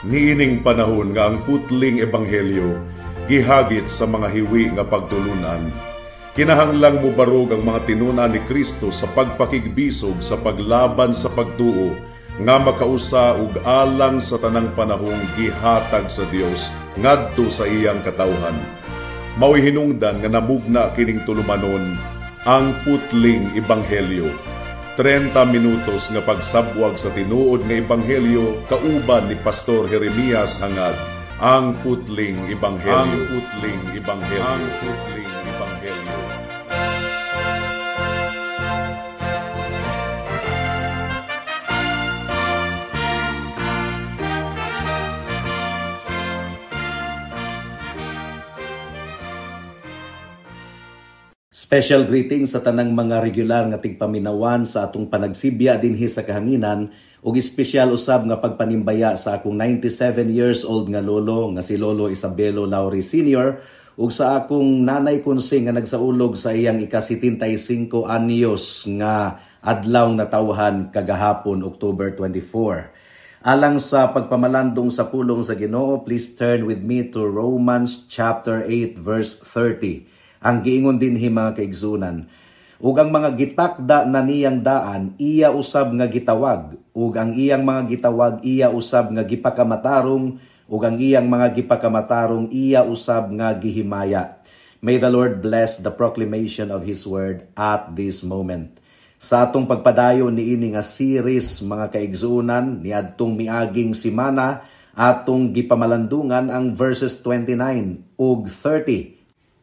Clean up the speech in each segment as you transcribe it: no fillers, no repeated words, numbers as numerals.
Niining panahon nga ang putling ebanghelyo gihagit sa mga hiwi nga pagtulunan, kinahanglang mobarog ang mga tinun-an ni Kristo sa pagpakigbisog sa paglaban sa pagtuo nga makausa ug alang sa tanang panahong gihatag sa Dios ngadto sa iyang katawhan. Mao'y hinungdan nga namugna kining tulumanon, Ang Putling Ebanghelyo. 30 minutos nga pagsabwag sa tinuod nga ebanghelyo kauban ni Pastor Jeremias Hangad. Ang Putling Ebanghelyo. Ang Putling Ebanghelyo. Ang Putling Ebanghelyo. Special greetings sa tanang mga regular nga tigpaminawan sa atong panagsibya dinhi sa kahanginan ug espesyal usab nga pagpanimbaya sa akong 97 years old nga lolo nga si Lolo Isabelo Lauri Sr. ug sa akong nanay Konsing nga nagsaulog sa iyang ika-75 anyos nga adlaw natawhan kagahapon, October 24. Alang sa pagpamalandong sa pulong sa Ginoo, please turn with me to Romans chapter 8 verse 30. Ang giingon dinhi, mga kaigsunan, "Ug ang mga gitakda na niyang daan, iya usab nga gitawag, ug ang iyang mga gitawag, iya usab nga gipakamatarong, ug ang iyang mga gipakamatarong, iya usab nga gihimaya." May the Lord bless the proclamation of His word at this moment. Sa atong pagpadayon niini nga series, mga kaigsuonan, niadtong miaging simana atong gipamalandungan ang verses 29 ug 30.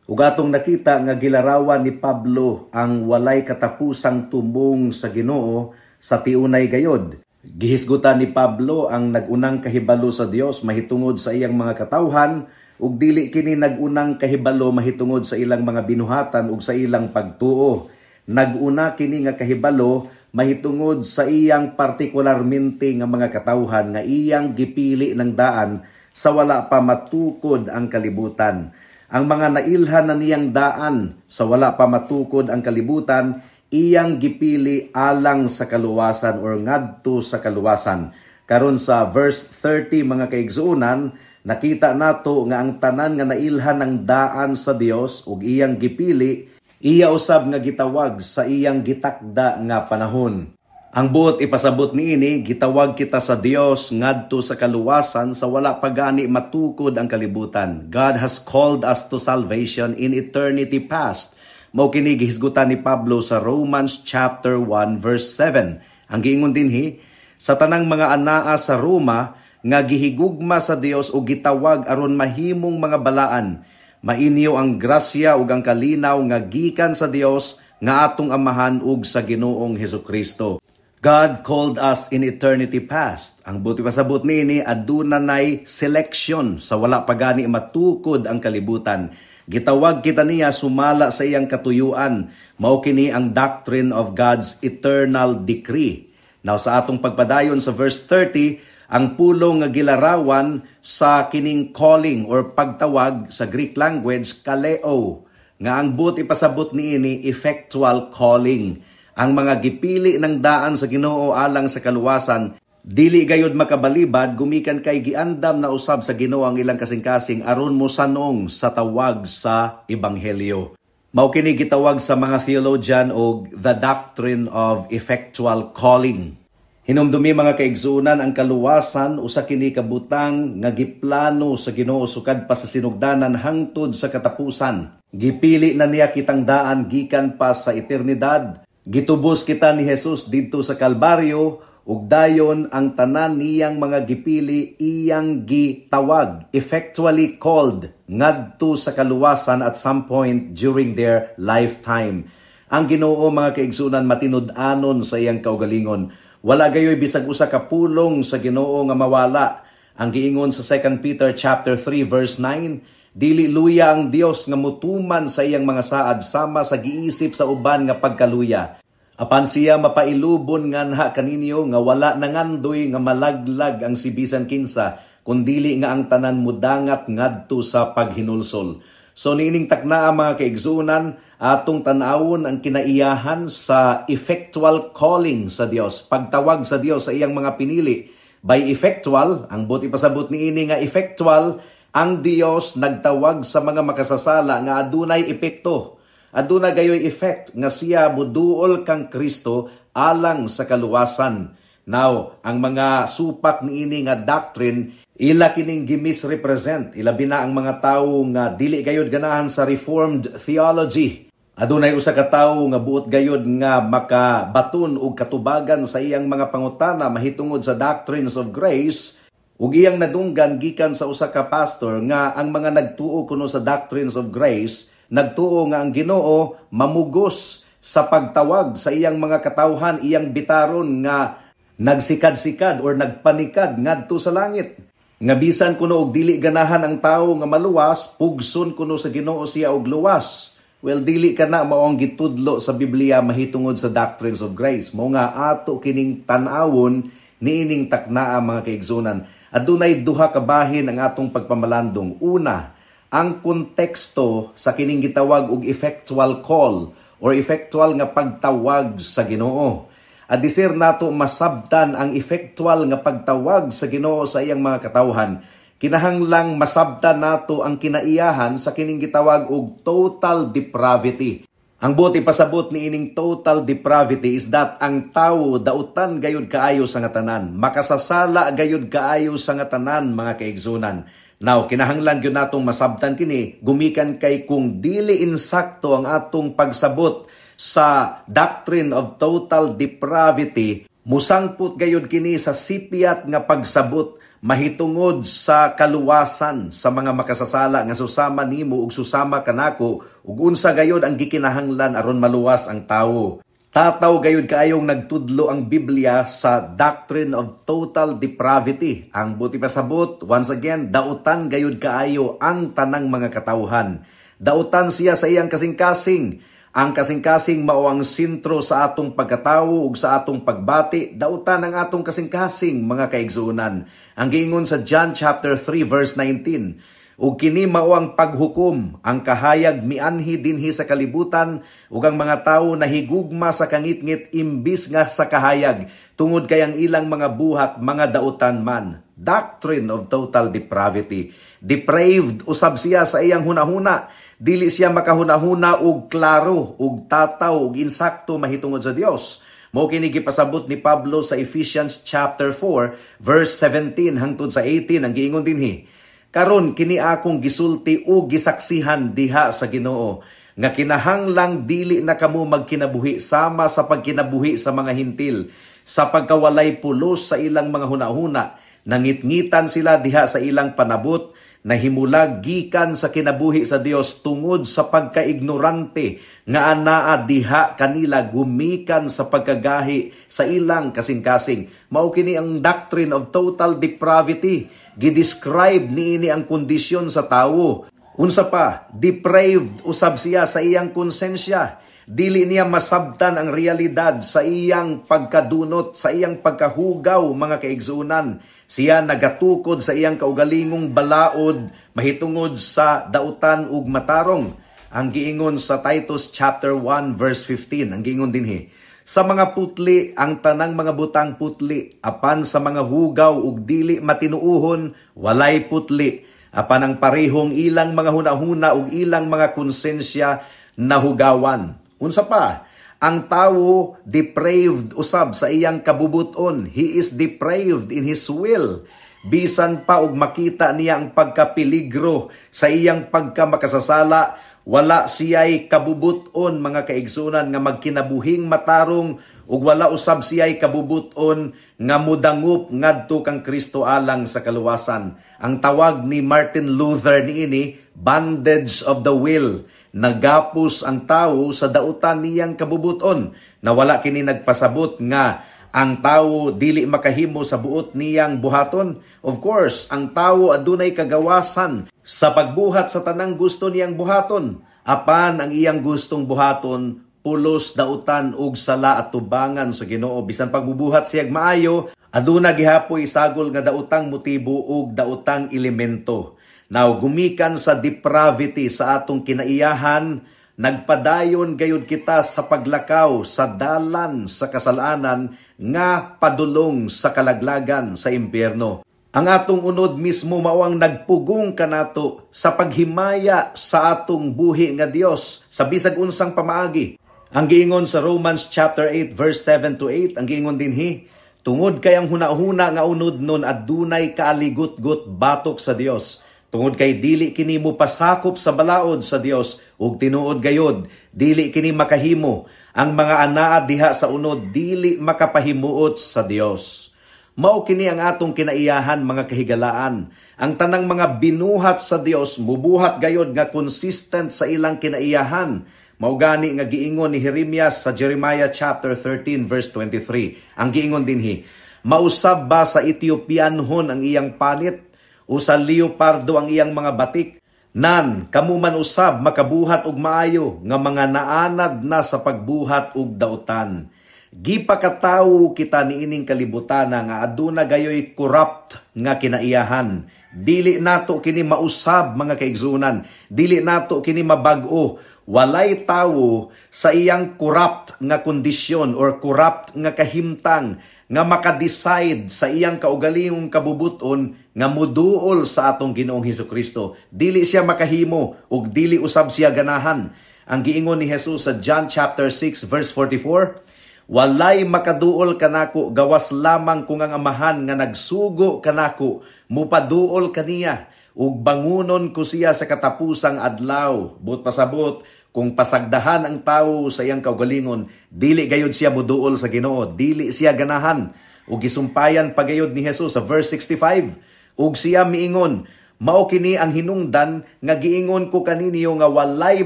Ug atong nakita nga gilarawan ni Pablo ang walay katapusang tumong sa Ginoo sa tiunay gayod. Gihisgutan ni Pablo ang nagunang kahibalo sa Dios mahitungod sa iyang mga katawhan ug dili kini nagunang kahibalo mahitungod sa ilang mga binuhatan ug sa ilang pagtuo. Naguna kini nga kahibalo mahitungod sa iyang partikularmente nga mga katawhan nga iyang gipili ng daan sa wala pa matukod ang kalibutan. Ang mga nailhan na niyang daan sa wala pa matukod ang kalibutan, iyang gipili alang sa kaluwasan or ngadto sa kaluwasan. Karon sa verse 30, mga kaigsuonan, nakita nato nga ang tanan nga nailhan ng daan sa Dios ug iyang gipili, iya usab nga gitawag sa iyang gitakda nga panahon. Ang buot ipasabot niini, gitawag kita sa Dios ngadto sa kaluwasan sa wala pa gani matukod ang kalibutan. God has called us to salvation in eternity past. Mao kini gihisgutan ni Pablo sa Romans chapter 1 verse 7. Ang giingon dinhi, "Sa tanang mga anaa sa Roma nga gihigugma sa Dios ug gitawag aron mahimong mga balaan, mainyo ang grasya ug ang kalinaw nga gikan sa Dios nga atong Amahan ug sa Ginoong Hesukristo." God called us in eternity past. Ang buot ipasabot niini, aduna nay selection sa wala pa gani matukod ang kalibutan. Gitawag kita niya sumala sa iyang katuyuan. Mao kini ang doctrine of God's eternal decree. Now sa atong pagpadayon sa verse 30, ang pulong nga gilarawan sa kining calling or pagtawag, sa Greek language kaleo, nga ang buot ipasabot niini, effectual calling. Ang mga gipili ng daan sa Ginoo alang sa kaluwasan, dili gayod makabalibad gumikan kay giandam na usab sa Ginoo ang ilang kasing-kasing aron mosanong sa tawag sa ebanghelyo. Mao kini gitawag sa mga theologian og the doctrine of effectual calling. Hinumdumi, mga kaigsuonan, ang kaluwasan usa kini kabutang nga giplano sa Ginoo sukad pa sa sinugdanan hangtod sa katapusan. Gipili na niya kitang daan gikan pa sa eternidad. Gitubos kita ni Jesus didto sa Kalbaryo ug dayon ang tanan niyang mga gipili iyang gitawag, effectually called ngadto sa kaluwasan at some point during their lifetime. Ang Ginoo, mga kaigsunan, matinud-anon sa iyang kaugalingon. Wala gayoy bisag usa ka pulong sa Ginoo nga mawala. Ang giingon sa 2 Peter chapter 3 verse 9, "Dili luya ang Dios nga mutuman sa iyang mga saad sama sa giisip sa uban nga pagkaluya. Apan siya mapailubon nganha kaninyo nga wala nangandoy nga malaglag ang si bisan kinsa, kundili nga ang tanan mudangat ngadto sa paghinulsol." So niining taknaa, mga kaigsuonan, atong tan-awon ang kinaiyahan sa effectual calling sa Dios, pagtawag sa Dios sa iyang mga pinili. By effectual, ang buot ipasabot niini nga effectual, ang Dios nagtawag sa mga makasasala nga adunay epekto. Aduna gayoy effect nga siya muduol kang Kristo alang sa kaluwasan. Now, ang mga supak niini nga doctrine, ila kining gimisrepresent, ilabi na ang mga tawo nga dili gayod ganahan sa Reformed theology. Adunay usa ka tawo nga buot gayod nga makabaton og katubagan sa iyang mga pangutana mahitungod sa doctrines of grace, ug iyang nadunggan gikan sa usa ka pastor nga ang mga nagtuo kuno sa doctrines of grace nagtuo nga ang Ginoo mamugos sa pagtawag sa iyang mga katawhan, iyang bitaron nga nagsikad-sikad or nagpanikad ngadto sa langit. Nga bisan kuno og dili ganahan ang tawo nga maluwas, pugson kuno sa Ginoo siya og luwas. Well, dili kana mao ang gitudlo sa Biblia mahitungod sa doctrines of grace. Mao nga ato kining tan-awon niining taknaa, mga kaigsunan. Adunay duha ka bahin ang atong pagpamalandong. Una, ang konteksto sa kining gitawag og effectual call or effectual nga pagtawag sa Ginoo. Adisir nato masabtan ang effectual nga pagtawag sa Ginoo sa iyang mga katawhan, kinahanglang masabtan nato ang kinaiyahan sa kining gitawag og total depravity. Ang buot ipasabot niining total depravity is that ang tawo dautan gayud kaayo sa nga tanan, makasasala gayud kaayo sa nga tanan, mga kaigsunan. Now, kinahanglan gyud natong masabtan kini gumikan kay kung dili insakto ang atong pagsabot sa doctrine of total depravity, musangpot gayud kini sa sipyat nga pagsabot mahitungod sa kaluwasan sa mga makasasala nga susama nimo ug susama kanako, ug unsa gayod ang gikinahanglan aron maluwas ang tawo. Tataw gayud kaayong nagtudlo ang Biblia sa doctrine of total depravity. Ang buot ipasabot, once again, dautan gayud kaayo ang tanang mga katawhan. Dautan siya sa iyang kasing-kasing. Ang kasing-kasing mao ang sentro sa atong pagkatawo ug sa atong pagbati. Dautan ang atong kasing-kasing, mga kaigsuonan. Ang giingon sa John chapter 3 verse 19, "Ug kini mao ang paghukom: ang kahayag mianhi dinhi sa kalibutan ug ang mga tawo nahigugma sa kangitngit imbis nga sa kahayag, tungod kay ang ilang mga buhat mga dautan man." Doctrine of total depravity. Depraved usab siya sa iyang hunahuna. Dili siya makahunahuna og klaro ug tataw ug insakto mahitungod sa Dios. Mao kini gipasabot ni Pablo sa Ephesians chapter 4 verse 17 hangtod sa 18. Ang giingon dinhi, "Karon kini akong gisulti ug gisaksihan diha sa Ginoo nga kinahanglang dili na kamo magkinabuhi sama sa pagkinabuhi sa mga Hentil, sa pagkawalay pulos sa ilang mga hunahuna. Nangitngitan sila diha sa ilang panabot, nahimulag gikan sa kinabuhi sa Dios tungod sa pagkaignorante nga anaa diha kanila gumikan sa pagkagahi sa ilang kasing-kasing." Mao kini ang doctrine of total depravity. Gidescribe niini ang kondisyon sa tawo. Unsa pa, depraved usab siya sa iyang konsensya. Dili niya masabtan ang realidad sa iyang pagkadunot, sa iyang pagkahugaw, mga kaigsuonan. Siya nagatukod sa iyang kaugalingong balaod mahitungod sa dautan ug matarong. Ang giingon sa Titus chapter 1 verse 15, ang giingon dinhi, "Sa mga putli, ang tanang mga butang putli, apan sa mga hugaw ug dili matinuohon, walay putli. Apan ang parehong ilang mga hunahuna ug ilang mga konsensya nahugawan." Unsa pa? Ang tawo depraved usab sa iyang kabubuton. He is depraved in his will. Bisan pa og makita niya ang pagkapeligro sa iyang pagkamakasasala, wala siya'y kabubuton, mga kaigsunan, nga magkinabuhing matarong ug wala usab siya'y kabubuton nga mudangup ngadto kang Kristo alang sa kaluwasan. Ang tawag ni Martin Luther niini, bondage of the will. Nagapos ang tawo sa dautan niyang kabubuton, na wala kini nagpasabot nga ang tawo dili makahimo sa buot niyang buhaton. Of course, ang tawo adunay kagawasan sa pagbuhat sa tanang gusto niyang buhaton. Apan ang iyang gustong buhaton pulos dautan ug sala at tubangan sa Ginoo. Bisan pagbubuhat siyag maayo, aduna gihapoy sagol nga dautang motibo ug dautang elemento. Now, gumikan sa depravity sa atong kinaiyahan, Nagpadayon gayud kita sa paglakaw sa dalan sa kasalanan nga padulong sa kalaglagan sa impyerno. Ang atong unod mismo mao ang nagpugong kanato sa paghimaya sa atong buhi nga Dios sa bisag unsang pamaagi. Ang giingon sa Romans chapter 8 verse 7 to 8, ang giingon dinhi, tungod kay ang hunahuna nga unod nun adunay kaaligot-got batok sa Dios. Tungod kay dili kini mo pasakop sa balaod sa Dios ug tinuod gayod dili kini makahimo. Ang mga anaa diha sa unod dili makapahimuot sa Dios. Mao kini ang atong kinaiyahan, mga kahigalaan. Ang tanang mga binuhat sa Dios mubuhat gayod nga consistent sa ilang kinaiyahan. Mao gani nga giingon ni Jeremias sa Jeremiah chapter 13 verse 23. Ang giingon dinhi, mausab ba sa Ethiopianhon ang iyang panit o sa leopardo ang iyang mga batik? Nan, kamo man usab makabuhat og maayo nga mga naanad na sa pagbuhat og dautan. Gipakatawo kita niining kalibutan nga aduna gayoy corrupt nga kinaiyahan. Dili nato kini mausab, mga kaigsunan. Dili nato kini mabag-o. Walay tawo sa iyang corrupt nga kondisyon or corrupt nga kahimtang nga makadecide sa iyang kaugalingong kabubuton nga muduol sa atong Ginoong Hesus Kristo. Dili siya makahimo ug dili usab siya ganahan. Ang giingon ni Jesus sa John chapter 6 verse 44, "Walay makaduol kanako gawas lamang kung ang Amahan nga nagsugo kanako mupaduol kaniya, ug bangunon ko siya sa katapusang adlaw." Buot pasabot, kung pasagdahan ang tawo sa iyang kaugalingon, dili gayud siya muduol sa Ginoo, dili siya ganahan. Ug gisumpayan pagayod ni Jesus sa verse 65, ug siya miingon, "Mao kini ang hinungdan nga giingon ko kaninyo nga walay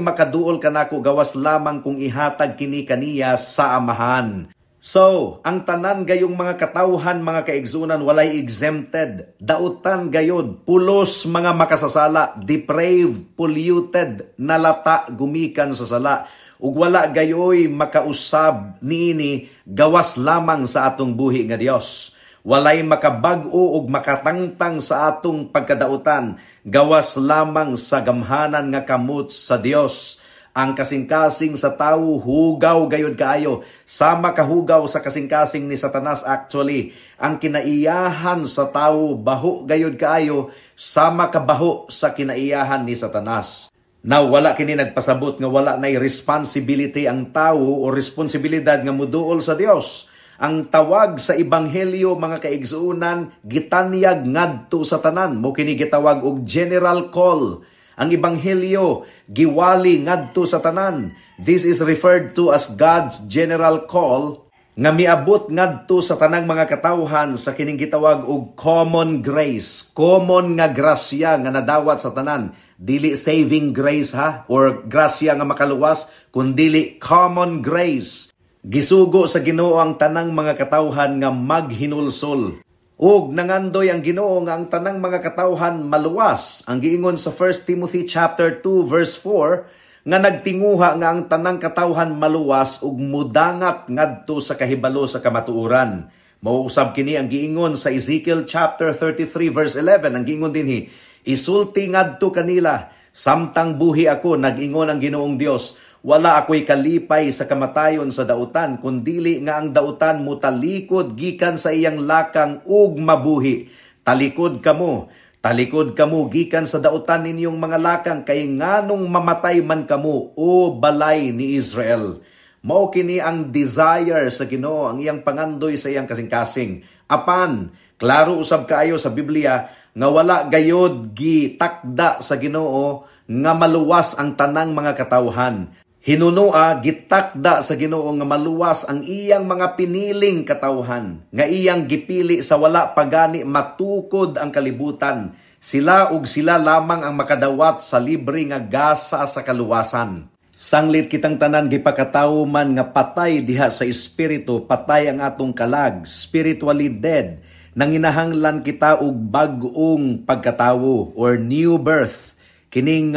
makaduol kanako gawas lamang kung ihatag kini kaniya sa Amahan." So, ang tanan gayong mga katawhan, mga kaigsunan, walay exempted. Dautan gayod, pulos mga makasasala, depraved, polluted, nalata gumikan sa sala. Ug wala gayoy makausab niini gawas lamang sa atong buhi nga Dios. Walay makabag-o ug makatangtang sa atong pagkadautan gawas lamang sa gamhanan nga kamot sa Dios. Ang kasing-kasing sa tawo hugaw gayod kaayo, sama kahugaw sa kasing-kasing ni Satanas actually. Ang kinaiyahan sa tawo baho gayod kaayo, sama kabaho sa kinaiyahan ni Satanas. Now, wala kini nagpasabot nga wala nay responsibility ang tawo o responsibilidad nga muduol sa Dios. Ang tawag sa ebanghelyo, mga kaigsuonan, gitanyag ngadto sa tanan. Mo kini gitawag og general call. Ang ebanghelyo giwali ngadto sa tanan. This is referred to as God's general call nga miabot ngadto sa tanang mga katawhan sa kining gitawag og common grace, common nga grasya nga nadawat sa tanan. Dili saving grace ha or grasya nga makaluwas, kundili common grace. Gisugo sa Ginoo ang tanang mga katawhan nga maghinulsol. Ug nangandoy ang Ginoo nga ang tanang mga katawhan maluwas. Ang giingon sa 1 Timothy chapter 2 verse 4 nga nagtinguha nga ang tanang katawhan maluwas ug mudangat ngadto sa kahibalo sa kamatuoran. Mauusab kini ang giingon sa Ezekiel chapter 33 verse 11. Ang giingon dinhi, "Isulti ngadto kanila, samtang buhi ako, nag-ingon ang Ginoong Dios, wala ako'y kalipay sa kamatayon sa dautan, kundili nga ang dautan mutalikod gikan sa iyang lakang ug mabuhi. Talikod kamo, talikod kamo gikan sa dautan ninyong mga lakang, kay nganong mamatay man kamo, o balay ni Israel?" Mao kini ang desire sa Ginoo, ang iyang pangandoy sa iyang kasing-kasing. Apan, klaro usab kaayo sa Biblia nga wala gayod gitakda sa Ginoo nga maluwas ang tanang mga katawhan. Hinunua, gitakda sa Ginoo nga maluwas ang iyang mga piniling katawhan, nga iyang gipili sa wala pagani matukod ang kalibutan. Sila ug sila lamang ang makadawat sa libre nga gasa sa kaluwasan. Sanglit kitang tanan gipakatawo man nga patay diha sa espiritu, patay ang atong kalag, spiritually dead, nanginahanglan kita og bag-ong pagkatawo or new birth. Kining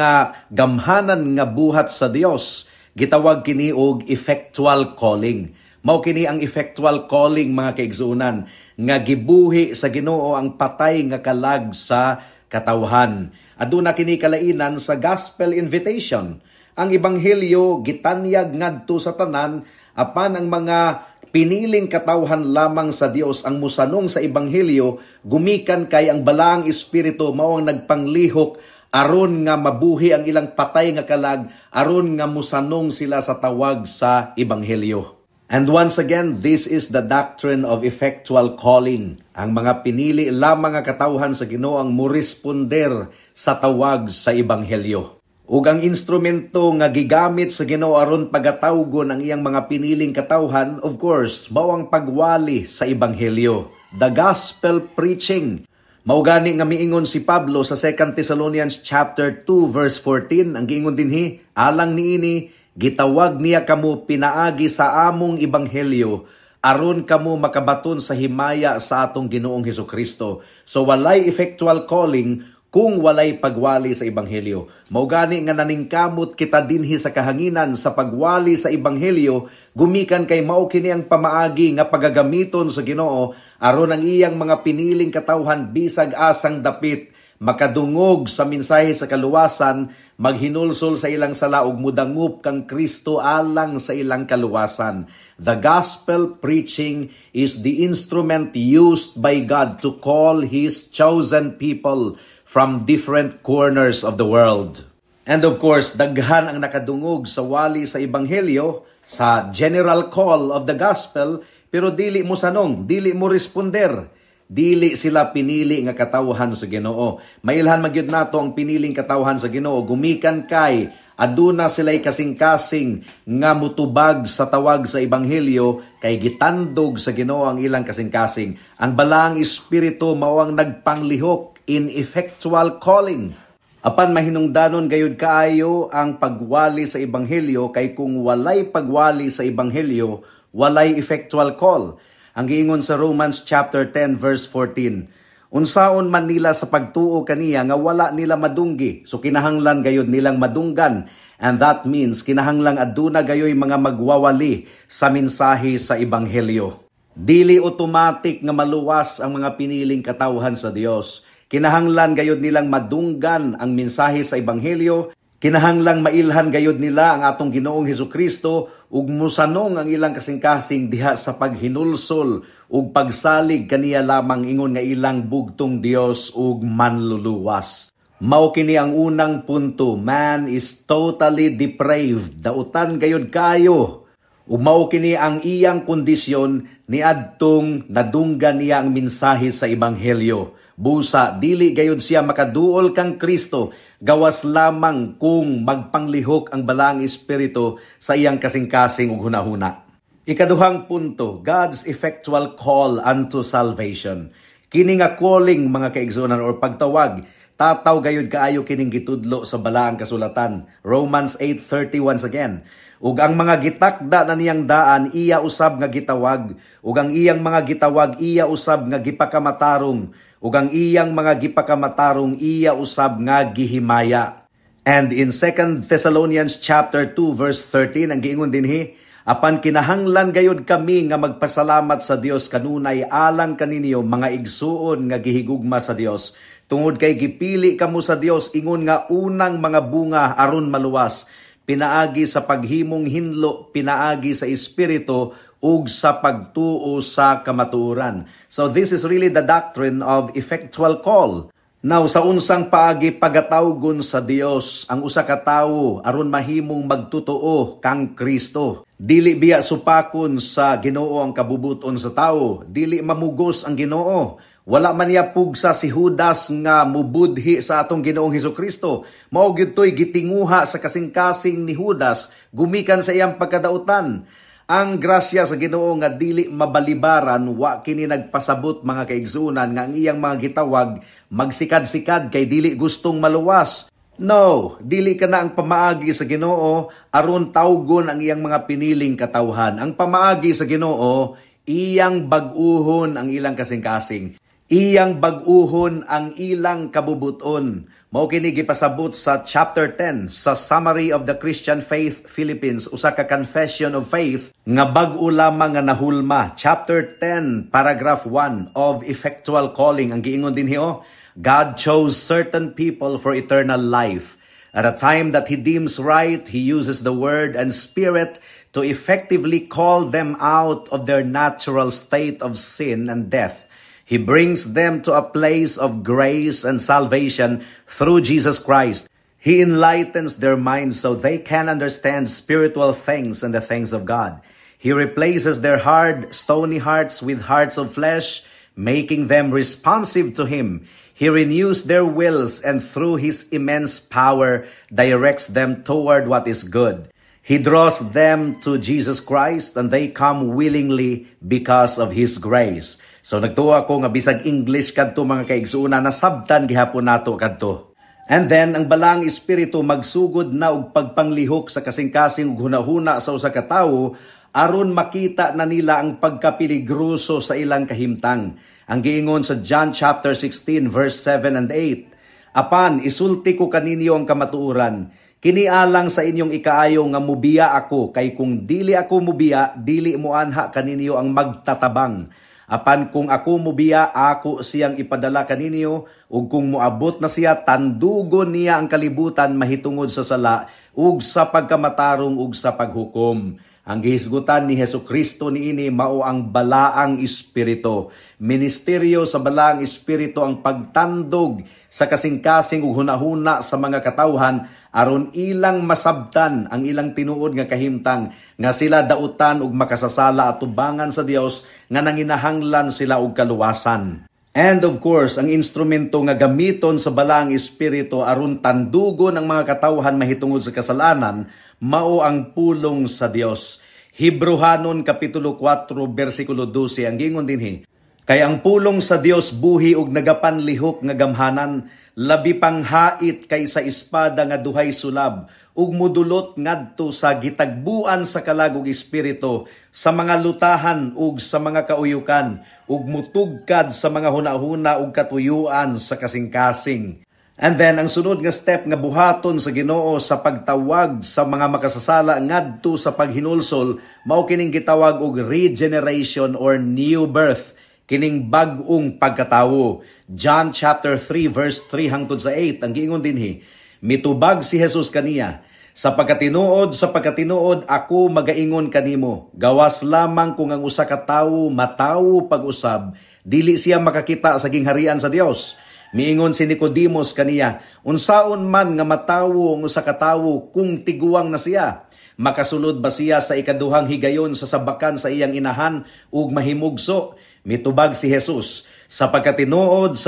gamhanan nga buhat sa Dios, gitawag kini og effectual calling. Mao kini ang effectual calling, mga kaigsuonan, nga gibuhi sa Ginoo ang patay nga kalag sa katawhan. Aduna kini kalainan sa gospel invitation. Ang ebanghelyo gitanyag ngadto sa tanan, apan ang mga piniling katawhan lamang sa Dios ang musanong sa ebanghelyo, gumikan kay ang Balaang Espiritu mao ang nagpanglihok aron nga mabuhi ang ilang patay nga kalag, aron nga musanong sila sa tawag sa ebanghelyo. And once again, this is the doctrine of effectual calling. Ang mga pinili lamang nga katawhan sa Ginoo ang moresponder sa tawag sa ebanghelyo. Ug ang instrumento nga gigamit sa Ginoo aron pagatawgon ang iyang mga piniling katawhan, of course, mao ang pagwali sa ebanghelyo, the gospel preaching. Mao gani nga miingon si Pablo sa 2 Thessalonians chapter 2 verse 14, ang giingon dinhi, "Alang niini gitawag niya kamo pinaagi sa among ebanghelyo aron kamo makabaton sa himaya sa atong Ginoong Hesukristo." So walay effectual calling kung walay pagwali sa ebanghelyo. Mao gani nga naningkamot kita dinhi sa kahanginan sa pagwali sa ebanghelyo, gumikan kay mao kini ang pamaagi nga pagagamiton sa Ginoo aron ang iyang mga piniling katawhan bisag asang dapit makadungog sa mensahe sa kaluwasan, maghinulsol sa ilang sala ug mudangup kang Kristo alang sa ilang kaluwasan. The gospel preaching is the instrument used by God to call His chosen people from different corners of the world. And of course, daghan ang nakadungog sa wali sa ebanghelyo, sa general call of the gospel, pero dili mo sanong, dili mo responder, dili sila pinili nga katawhan sa Ginoo. Mailhan magyud nato ang piniling katawhan sa Ginoo gumikan kay aduna sila'y kasing-kasing nga mutubag sa tawag sa ebanghelyo kay gitandog sa Ginoo ang ilang kasing-kasing. Ang Balaang Espiritu mao ang nagpanglihok in effectual calling. Apan mahinungdanon gayud kaayo ang pagwali sa ebanghelyo kay kung walay pagwali sa ebanghelyo, walay effectual call. Ang giingon sa Romans chapter 10 verse 14, "Unsaon man nila sa pagtuo kaniya nga wala nila madunggi?" So kinahanglan gayud nilang madunggan, and that means kinahanglang aduna gayoy mga magwawali sa mensahe sa ebanghelyo. Dili automatic nga maluwas ang mga piniling katawhan sa Dios. Kinahanglan gayud nilang madunggan ang mensahe sa ebanghelyo. Kinahanglang mailhan gayud nila ang atong Ginoong Hesukristo ug musanong ang ilang kasing-kasing diha sa paghinulsol ug pagsalig kaniya lamang ingon nga ilang bugtong Dios ug manluluwas. Mao kini ang unang punto, man is totally depraved. Dautan gayud kayo. Ug mao kini ang iyang kondisyon niadtong nadunggan niya ang mensahe sa ebanghelyo. Busa dili gayud siya makaduol kang Kristo gawas lamang kung magpanglihok ang Balaang Espiritu sa iyang kasing-kasing ug hunahuna. Ikaduhang punto, God's effectual call unto salvation. Kini nga calling, mga kaigsuonan, or pagtawag, tataw gayud kaayo kining gitudlo sa Balaang Kasulatan. Romans 8:30 once again. "Ug ang mga gitakda na niyang daan, iya usab nga gitawag, ug ang iyang mga gitawag, iya usab nga gipakamatarong, ug ang iyang mga gipakamatarong, iya usab nga gihimaya." And in 2 Thessalonians chapter 2 verse 13, ang giingon dinhi, "Apan kinahanglan gayud kami nga magpasalamat sa Dios kanunay alang kaninyo, mga igsuon nga gihigugma sa Dios, tungod kay gipili kamo sa Dios ingon nga unang mga bunga aron maluwas pinaagi sa paghimong hinlo pinaagi sa Espiritu ug sa pagtuo sa kamatuoran." So this is really the doctrine of effectual call. Now, sa unsang paagi pagatawgon sa Dios ang usa ka tawo aron mahimong magtotoo kang Kristo? Dili biya supakon sa Ginoo ang kabubuton sa tawo? Dili mamugos ang Ginoo. Wala man niya pugsa si Judas nga mubudhi sa atong Ginoong Hesukristo. Mao gyud to'y gitinguha sa kasing-kasing ni Judas gumikan sa iyang pagkadautan. Ang grasya sa Ginoo nga dili mabalibaran, wa kini nagpasabot, mga kaigsuonan, nga ang iyang mga gitawag magsikad-sikad kay dili gustong maluwas. No, dili kana ang pamaagi sa Ginoo aron tawgon ang iyang mga piniling katawhan. Ang pamaagi sa Ginoo, iyang bag-uhon ang ilang kasing-kasing. Iyang bag-uhon ang ilang kabubuton. Mao kini gipasabot sa chapter 10 sa Summary of the Christian Faith Philippines, usa ka confession of faith nga bag-o lamang nga nahulma. Chapter 10, paragraph 1 of effectual calling, ang giingon dinhi oh, "God chose certain people for eternal life. At a time that He deems right, He uses the Word and Spirit to effectively call them out of their natural state of sin and death. He brings them to a place of grace and salvation through Jesus Christ. He enlightens their minds so they can understand spiritual things and the things of God. He replaces their hard, stony hearts with hearts of flesh, making them responsive to Him. He renews their wills and through His immense power directs them toward what is good. He draws them to Jesus Christ and they come willingly because of His grace. So nagtuo ako nga bisag English kadto, mga kaigsuonan, nasabtan gihapon nato kadto. And then ang Balaang Espiritu magsugod na og pagpanglihok sa kasing-kasing ug hunahuna sa usa ka tawo aron makita na nila ang pagkapiligroso sa ilang kahimtang. Ang giingon sa John chapter 16 verse 7 and 8, "Apan isulti ko kaninyo ang kamatuoran, kini alang sa inyong ikaayo nga mubiya ako, kay kung dili ako mubiya, dili moanha kaninyo ang magtatabang. Apan kung ako mubiya, ako siyang ipadala kaninyo, ug kung moabot na siya, tandugon niya ang kalibutan mahitungod sa sala ug sa pagkamatarong ug sa paghukom." Ang gihisgutan ni Hesus Kristo niini mao ang Balaang Espiritu. Ministeryo sa Balaang Espiritu ang pagtandog sa kasing-kasing ug hunahuna sa mga katawhan aron ilang masabtan ang ilang tinuod nga kahimtang, nga sila dautan ug makasasala atubangan sa Dios, nga nanginahanglan sila og kaluwasan. And of course, ang instrumento nga gamiton sa Balaang Espiritu aron tandugon ang mga katawhan mahitungod sa kasalanan mao ang pulong sa Dios. Hebreohanon kapitulo 4 bersikulo 12, ang giingon dinhi, "Kay ang pulong sa Dios buhi ug nagapanlihok nga gamhanan, labi pang hait kaysa espada nga duhay sulab, ug mudulot ngadto sa gitagbuan sa kalag ug espiritu, sa mga lutahan ug sa mga kauyukan, ug mutugkad sa mga hunahuna ug katuyuan sa kasing-kasing." And then ang sunod nga step nga buhaton sa Ginoo sa pagtawag sa mga makasasala ngadto sa paghinulsol mao kining gitawag og regeneration or new birth, kining bag-ong pagkatawo. John chapter 3 verse 3 hangtod sa 8, ang giingon dinhi, "Mitubag si Jesus kaniya, 'Sa pagkatinuod ako magaingon kanimo, gawas lamang kung ang usa ka tawo matawo pag-usab, dili siya makakita sa gingharian sa Dios.' Miingon si Nicodemos kaniya, 'Unsaon man nga matawo ang usa ka tawo kung tiguang na siya? Makasulod ba siya sa ikaduhang higayon sa sabakan sa iyang inahan ug mahimugso?' Mitubag si Jesus, 'Sa pagkatinuod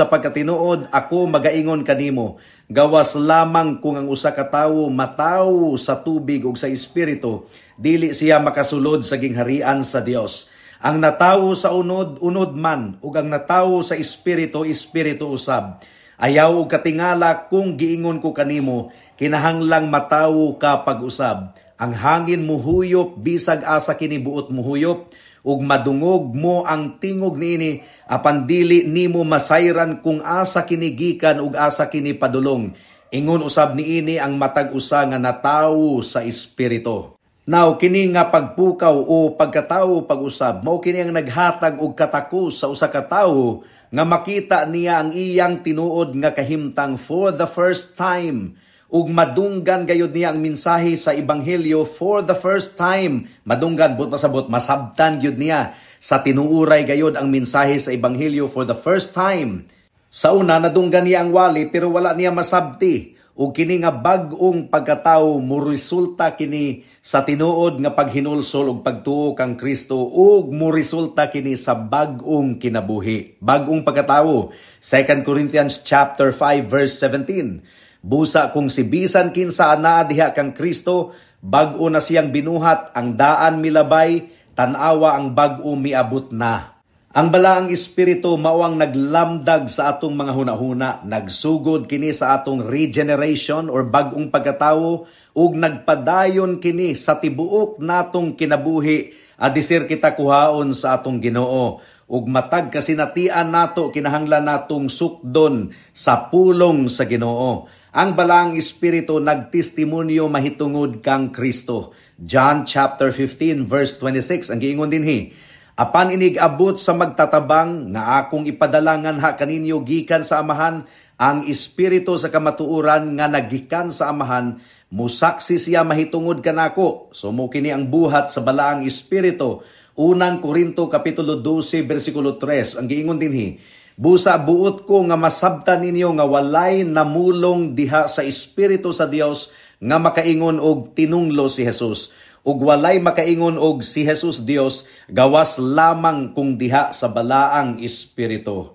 ako magaingon kanimo, gawas lamang kung ang usa ka tawo matawo sa tubig ug sa espiritu, dili siya makasulod sa gingharian sa Dios. Ang natawo sa unod, unod man, ug ang natawo sa espiritu, espiritu usab. Ayaw og katingala kung giingon ko kanimo, kinahanglang matawo ka pag-usab. Ang hangin muhuyop bisag asa kini buot muhuyop, ug madungog mo ang tingog niini, apan dili nimo masayran kung asa kini gikan ug asa kini padulong. Ingon usab niini ang matag usa nga natawo sa espiritu." Now, kini nga pagpukaw o pagkatawo pag-usab, mao kini ang naghatag og katakos sa usa ka tawo nga makita niya ang iyang tinuod nga kahimtang for the first time, ug madunggan gayud niya ang mensahe sa ebanghelyo for the first time. Madunggan, but pasabot, masabtan gyud niya sa tinuuray gayud ang mensahe sa ebanghelyo for the first time. Sa una, nadunggan niya ang wali pero wala niya masabti. Ug kini nga bag-ong pagkatawo moresulta kini sa tinuod nga paghinulsol ug pagtuo kang Kristo, ug moresulta kini sa bag-ong kinabuhi, bag-ong pagkatawo. 2 Corinthians chapter 5 verse 17, "Busa kung si bisan kinsa anaa diha kang Kristo, bag-o na siyang binuhat, ang daan milabay, tan-awa, ang bag-o miabot na." Ang Balaang Espiritu mao ang naglamdag sa atong mga hunahuna, nagsugod kini sa atong regeneration or bag-ong pagkatawo, ug nagpadayon kini sa tibuok natong kinabuhi adisir kita kuhaon sa atong Ginoo. Ug matag kasinatian nato, kinahanglan natong sukdon sa pulong sa Ginoo. Ang Balaang Espiritu nagtestimonyo mahitungod kang Kristo. John chapter 15 verse 26, ang giingon dinhi, "Apan inig abot sa magtatabang nga akong ipadalangan ha kaninyo gikan sa Amahan, Ang Espiritu sa kamatuoran nga nagikan sa Amahan, musaksi siya mahitungod kanako. So mo kini ang buhat sa Balaang Espiritu. Unang Korinto kapitulo 12 bersikulo 3 ang giingon dinhi, "Busa buot ko nga masabtan ninyo nga walay namulong diha sa Espiritu sa Dios nga makaingon og tinunglo si Jesus, ug walay makaingon og si Jesus Dios gawas lamang kung diha sa Balaang Espiritu."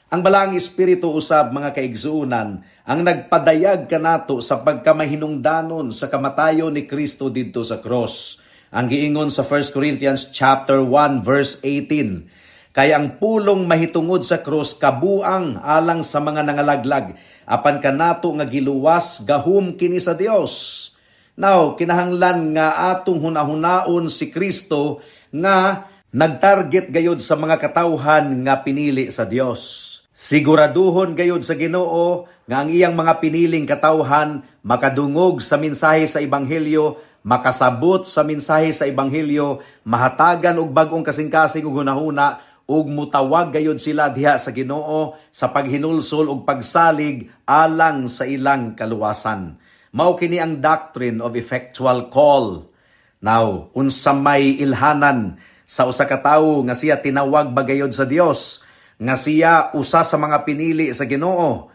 Ang Balaang Espiritu usab, mga kaigsuonan, ang nagpadayag kanato sa pagkamahinungdanon sa kamatayon ni Kristo didto sa cross. Ang giingon sa 1 Corinthians chapter 1 verse 18, "Kay ang pulong mahitungod sa cross kabuang alang sa mga nangalaglag, apan kanato nga giluwas gahom kini sa Dios." Now, kinahanglan nga atong hunahunaon si Kristo nga nagtarget gayod sa mga katawhan nga pinili sa Dios. Siguraduhon gayod sa Ginoo nga ang iyang mga piniling katawhan makadungog sa mensahe sa ebanghelyo, makasabot sa mensahe sa ebanghelyo, mahatagan og bag-ong kasing-kasing ug hunahuna, ug mutawag gayod sila diha sa Ginoo sa paghinulsol ug pagsalig alang sa ilang kaluwasan. Mao kini ang doctrine of effectual call. Now, unsa may ilhanan sa usa ka tawo nga siya tinawag ba gayod sa Dios, nga siya usa sa mga pinili sa Ginoo?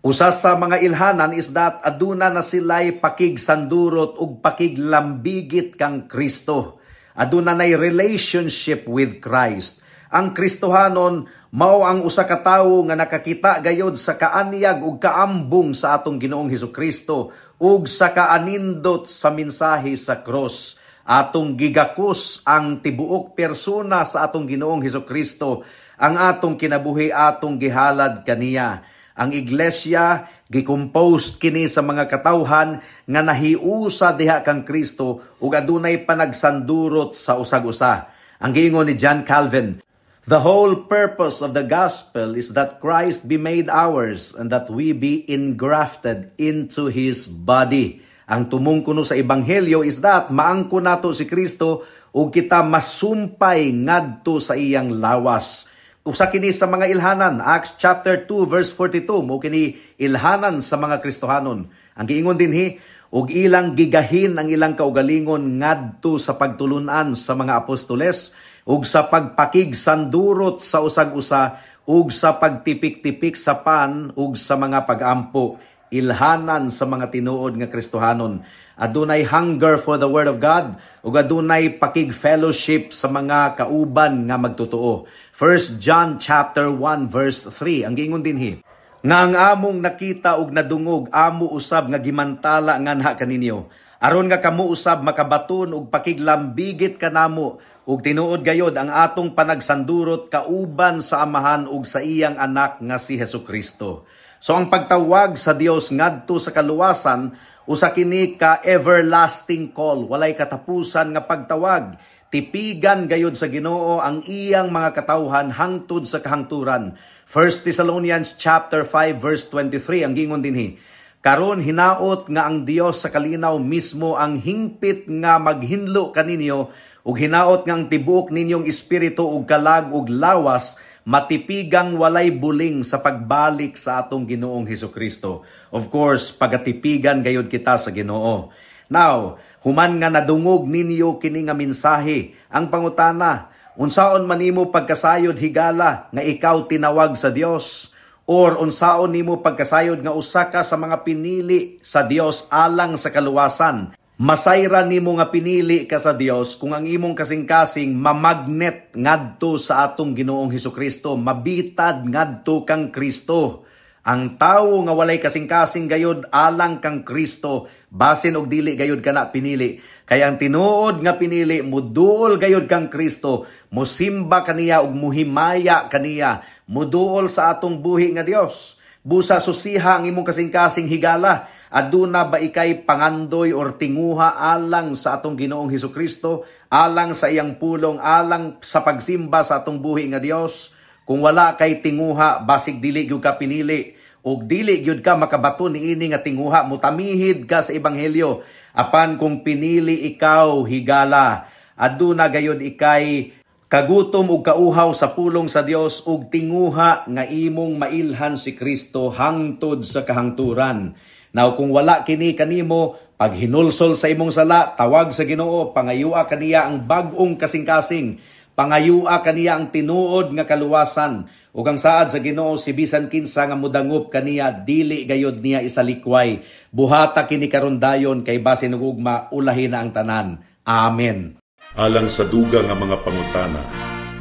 Usa sa mga ilhanan is that aduna na sila'y pakigsandurot ug pakiglambigit kang Kristo. Aduna nay relationship with Christ. Ang Kristohanon mao ang usa ka tawo nga nakakita gayod sa kaanyag ug kaambong sa atong Ginoong Hesukristo ug sa kaanindot sa mensahe sa cross. Atong gigakos ang tibuok persona sa atong Ginoong Hesukristo. Ang atong kinabuhi atong gihalad kaniya. Ang iglesia gicomposed kini sa mga katawhan nga nahiusa diha kang Kristo ug adunay panagsandurot sa usag-usa. Ang giingon ni John Calvin, "The whole purpose of the gospel is that Christ be made ours and that we be engrafted into His body." Ang tumong kuno sa ebanghelyo is that maangko nato si Kristo ug kita masumpay ngadto sa iyang lawas. Usa kini sa mga ilhanan, Acts chapter 2 verse 42, mo kini ilhanan sa mga Kristohanon. Ang giingon dinhi, ug ilang gigahin ang ilang kaugalingon ngadto sa pagtulunan sa mga apostoles ug sa pagpakigsandurot sa usag-usa ug sa pagtipik-tipik sa pan ug sa mga pagampo. Ilhanan sa mga tinuod nga Kristohanon, adunay hunger for the word of God ug adunay pakig-fellowship sa mga kauban nga magtotoo. 1 John chapter 1 verse 3, ang giingon dinhi, nga ang among nakita ug nadungog amo usab nga gimantala nganha kaninyo, aron nga kamo usab makabaton og pakiglambigit kanamo, ug tinuod gayod ang atong panagsandurot kauban sa Amahan ug sa iyang anak nga si Hesukristo. So ang pagtawag sa Dios ngadto sa kaluwasan usa kini ka everlasting call, walay katapusan nga pagtawag. Tipigan gayod sa Ginoo ang iyang mga katawhan hangtod sa kahangturan. 1 Thessalonians chapter 5 verse 23, ang gingon dinhi, karon hinaot nga ang Dios sa kalinaw mismo ang hingpit nga maghinlo kaninyo, ug hinaot nga ang tibuok ninyong espiritu ug kalag ug lawas matipigang walay buling sa pagbalik sa atong Ginoong Hesukristo. Of course, pagatipigan gayod kita sa Ginoo. Now, human nga nadungog ninyo kini nga mensahe, ang pangutana, unsaon man nimo pagkasayod, higala, nga ikaw tinawag sa Dios? Or unsaon nimo pagkasayod nga usa ka sa mga pinili sa Dios alang sa kaluwasan? Masayra nimo nga pinili ka sa Dios kung ang imong kasing-kasing mamagnet ngadto sa atong Ginoong Hesukristo, mabitad ngadto kang Kristo. Ang tawo nga walay kasing-kasing gayod alang kang Kristo, basin og dili gayod kana pinili. Kay ang tinuod nga pinili muduol gayod kang Kristo, musimba kaniya ug muhimaya kaniya, muduol sa atong buhi nga Dios. Busa susiha ang imong kasing-kasing, higala. Aduna ba ikay pangandoy or tinguha alang sa atong Ginoong Hesukristo, alang sa iyang pulong, alang sa pagsimba sa atong buhi nga Dios? Kung wala kay tinguha, basig dili gyud ka pinili ug dili gyud ka makabaton niini nga tinguha, mutamihid ka sa ebanghelyo. Apan kung pinili ikaw, higala, aduna gayod ikay Kagutom ug kauhaw sa pulong sa Dios ug tinguha nga imong mailhan si Kristo hangtod sa kahangturan. Now kung wala kini kanimo, paghinulsol sa imong sala, tawag sa Ginoo, pangayua kaniya ang bag-ong kasing-kasing, pangayua kaniya ang tinuod nga kaluwasan, ug ang saad sa Ginoo, si bisan kinsa nga mudangop kaniya, dili gayod niya isalikway. Buhata kini karon dayon kay basin ug ugma ulahi na ang tanan. Amen. Alang sa dugang nga mga pangutana,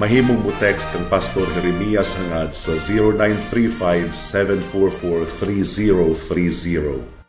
mahimong mo text kang Pastor Jeremias Hangad sa 0935 744 3030.